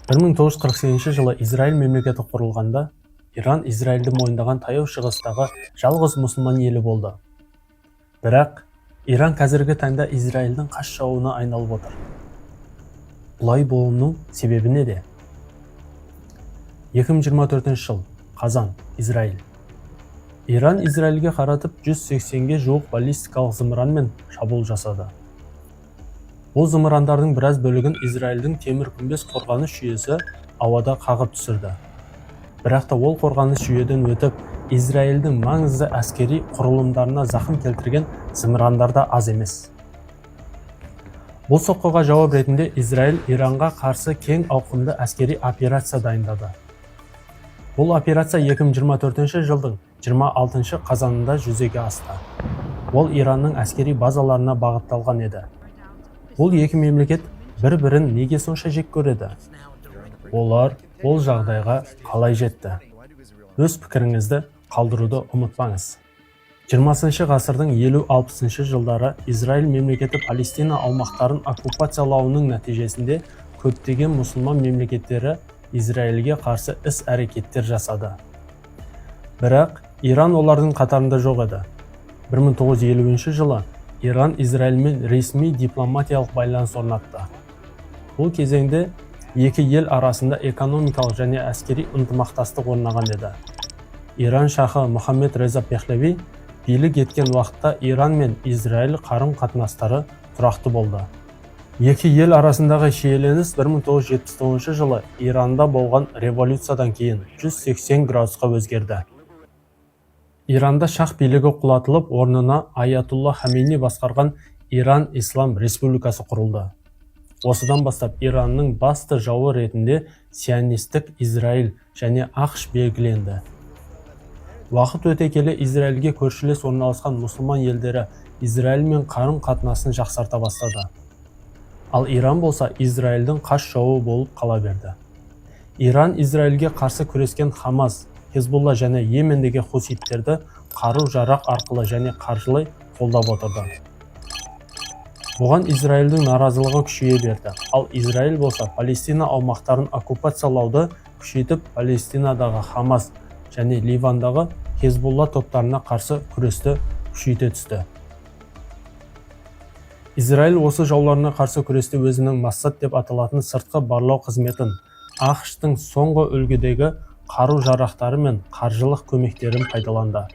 1948 жылы Израиль мемлекеті құрылғанда, Иран Израильді мойындаған Таяу Шығыстағы жалғыз мұсылман елі болды. Бірақ Иран қазіргі таңда Израильдің қас жауына айналып отыр. Бұлай болуының себебі неде? 2024 жыл, қазан, Израиль. Иран Израильге қаратып 180-ге жуық баллистикалық зымыранмен шабуыл жасады. Бұл зымырандардың біраз бөлігін Израильдің темір күмбез қорғаныс жүйесі ауада қағып түсірді. Бірақ та ол қорғаныс жүйеден өтіп, Израильдің маңызды әскери құрылымдарына зақым келтірген зымырандар да аз емес. Бұл соққыға жауап ретінде Израиль Иранға қарсы кең ауқымды әскери операция дайындады. Бұл операция 2024 жылдың 26 қазанында жүзеге асты. Ол Иранның әскери базаларына бағытталған еді. Бұл екі мемлекет бір-бірін неге сонша жек көреді? Олар ол жағдайға қалай жетті? Өз пікіріңізді қалдыруды ұмытпаңыз. 20 ғасырдың 50-60 жылдары Израиль мемлекеті Палестина аумақтарын оккупациялауының нәтижесінде көптеген мұсылман мемлекеттері Израильге қарсы іс-әрекеттер жасады. Бірақ Иран олардың қатарында жоқ еді. 1950 жылы Иран Израильмен ресми дипломатиялық байланыс орнатты. Бұл кезеңде екі ел арасында экономикалық және әскери ынтымақтастық орнаған еді. Иран шахы Мұхаммед Реза Пехлеви билік еткен уақытта Иран мен Израиль қарым-қатынастары тұрақты болды. Екі ел арасындағы шиеленіс 1979 жылы Иранда болған революциядан кейін 180 градусқа өзгерді. Иранда шах билігі құлатылып, орнына Аятулла Хамейни басқарған Иран Ислам Республикасы құрылды. Осыдан бастап Иранның басты жауы ретінде сионистік Израиль және АҚШ белгіленді. Уақыт өте келе Израильге көршілес орналасқан мұсылман елдері Израильмен қарым-қатынасын жақсарта бастады. Ал Иран болса, Израильдің қас жауы болып қала берді. Иран Израильге қарсы күрескен Хамас, Хезболла және Йемендегі хуситтерді қару-жарақ арқылы және қаржылай қолдап отырды. Бұған Израильдің наразылығы күшейе берді. Ал Израиль болса, Палестина аумақтарын оккупациялауды күшейтіп, Палестинадағы Хамас және Ливандағы Хезболла топтарына қарсы күресті күшейте түсті. Израиль осы жауларына қарсы күресте өзінің Моссад деп аталатын сыртқы барлау қызметін, АҚШ-тың соңғы үлгідегі қару-жарақтары мен қаржылық көмектерін пайдаланды.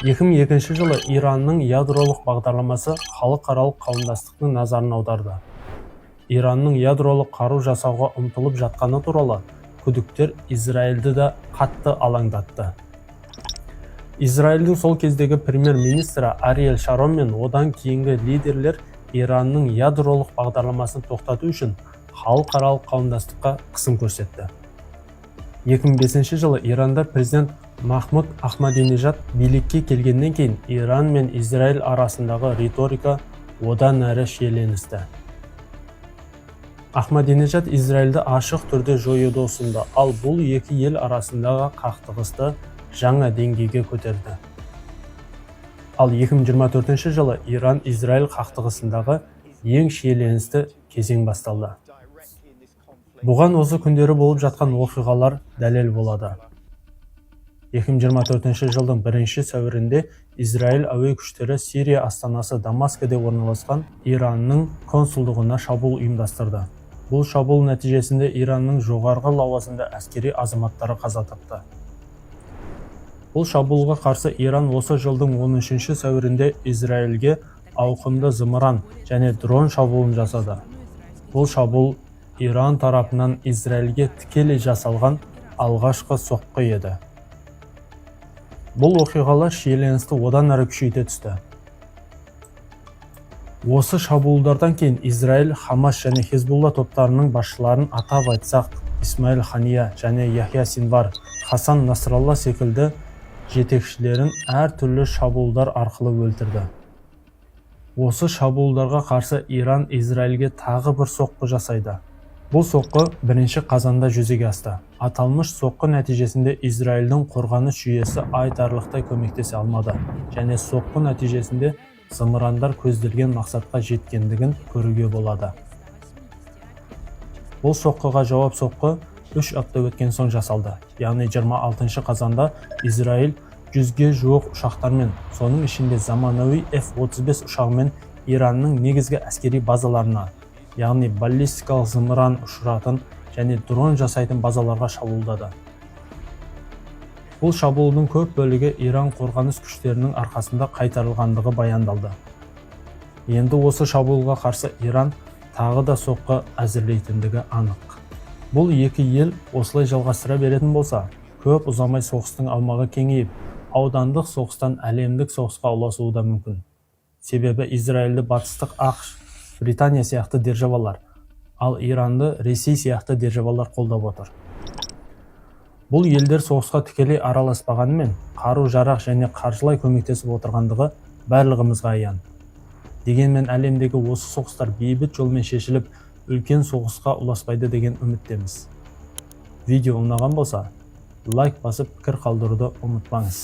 2002 жылы Иранның ядролық бағдарламасы халықаралық қауымдастықтың назарын аударды. Иранның ядролық қару жасауға ұмтылып жатқаны туралы күдіктер Израильді да қатты алаңдатты. Израильдің сол кездегі премьер-министрі Ариэль Шарон мен одан кейінгі лидерлер Иранның ядролық бағдарламасын тоқтату үшін халықаралық қауымдастыққа қысым көрсетті. 2005 жылы Иранда президент Махмуд Ахмадинежад билікке келгеннен кейін Иран мен Израиль арасындағы риторика одан әрі шиеленісті. Ахмадинежад Израильді ашық түрде жоюды ұсынды, ал бұл екі ел арасындағы қақтығысты жаңа деңгейге көтерді. Ал 2024 жылы Иран-Израиль қақтығысындағы ең шиеленісті кезең басталды. Бұған осы күндері болып жатқан оқиғалар дәлел болады. 2024 жылдың 1 сәуірінде Израиль әуе күштері Сирия астанасы Дамаскіде орналасқан Иранның консулдығына шабуыл ұйымдастырды. Бұл шабуыл нәтижесінде Иранның жоғарғы лауазымды әскери азаматтары қаза тапты. Бұл шабуылға қарсы Иран осы жылдың 13 сәуірінде Израильге ауқымды зымыран және дрон шабуылын жасады. Бұл шабуыл Иран тарапынан Израильге тікелей жасалған алғашқы соққы еді. Бұл оқиғалар шиеленісті одан әрі күшейте түсті. Осы шабуылдардан кейін Израиль Хамас және Хезболла топтарының басшыларын, атап айтсақ, Исмаил Хания және Яхья Синвар, Хасан Насралла секілді жетекшілерін әртүрлі шабуылдар арқылы өлтірді. Осы шабуылдарға қарсы Иран Израильге тағы бір соққы жасайды. Бұл соққы 1 қазанда жүзеге асты. Аталмыш соққы нәтижесінде Израильдің қорғаныс жүйесі айтарлықтай көмектесе алмады және соққы нәтижесінде зымырандар көзделген мақсатқа жеткендігін көруге болады. Бұл соққыға жауап соққы 3 апта өткен соң жасалды, яғни 26 қазанда Израиль 100-ге жуық ұшақтармен, соның ішінде заманауи F-35 ұшағымен Иранның негізгі әскери базаларына, яғни баллистикалық зымыран ұшыратын және дрон жасайтын базаларға шабуылдады. Бұл шабуылдың көп бөлігі Иран қорғаныс күштерінің арқасында қайтарылғандығы баяндалды. Енді осы шабуылға қарсы Иран тағы да соққы әзірлейтіндігі анық. Бұл екі ел осылай жалғастыра беретін болса, көп ұзамай соғыстың аумағы кеңейіп, аудандық соғыстан әлемдік соғысқа ұласуы да мүмкін. Себебі Израильді батыстық АҚШ, Британия сияқты державалар, ал Иранды Ресей сияқты державалар қолдап отыр. Бұл елдер соғысқа тікелей араласпағанымен, қару жарақ және қаржылай көмектесіп отырғандығы барлығымызға аян. Дегенмен әлемдегі осы соғыстар бейбіт жолмен шешіліп, үлкен соғысқа ұласпайды деген үміттеміз. Видео ұнаған болса, лайк басып, пікір қалдыруды ұмытпаңыз.